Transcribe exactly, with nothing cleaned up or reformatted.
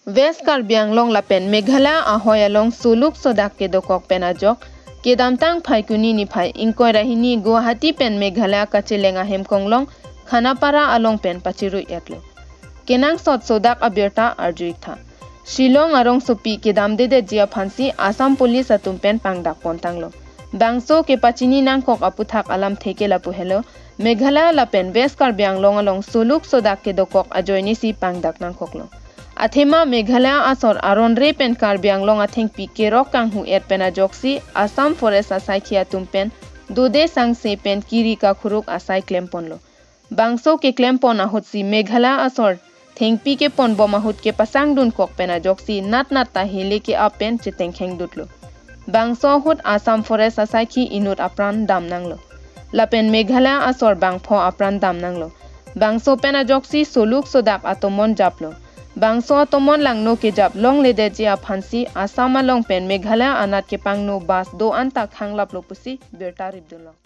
West Karbi Anglong lapen Meghalaya ahoi along soluk sodak kedokok pen ajok kedamtang Phaikuni niphai ingkoi ra hini Guwahati pen Meghalaya kacheleng ahem konglong Khanapara along pen pachirui-etlo. Kenangsot sodak abirta arju-iktha. Shillong arongsopi kedamdedetji aphansi Assam Police atum pen pangdak pontanglo. Bangso kepachini nangkok aputhak alamthe ke lapu helo, Meghalaya lapen West Karbi Anglong along soluk sodak kedokok ajoinesi pangdak nangkoklo. Athema Meghalaya asor aron re pen Karbi Anglong athengpi kerok kanghu-et pen ajoksi Assam Forest asaikhi atum pen dode sangse pen kiri kakhuruk asai klemponlo. Bangso keklempon ahutsi Meghalaya asor thengpi keponbom ahut kepasangdunkok pen ajoksi natnat ta hele ke-ap pen chetengkhengdutlo. Bangso ahut Assam Forest asaikhi inut apran damnanglo. Lapen Meghalaya asor bangpho apran damnanglo. Bangso pen ajoksi soluk sodak atomon japlo. Bangso atomon langno kejap longledetji aphansi Assam along pen Meghalaya anat kepangno bus do-an ta khanglaplo pusi birta ripdunlo.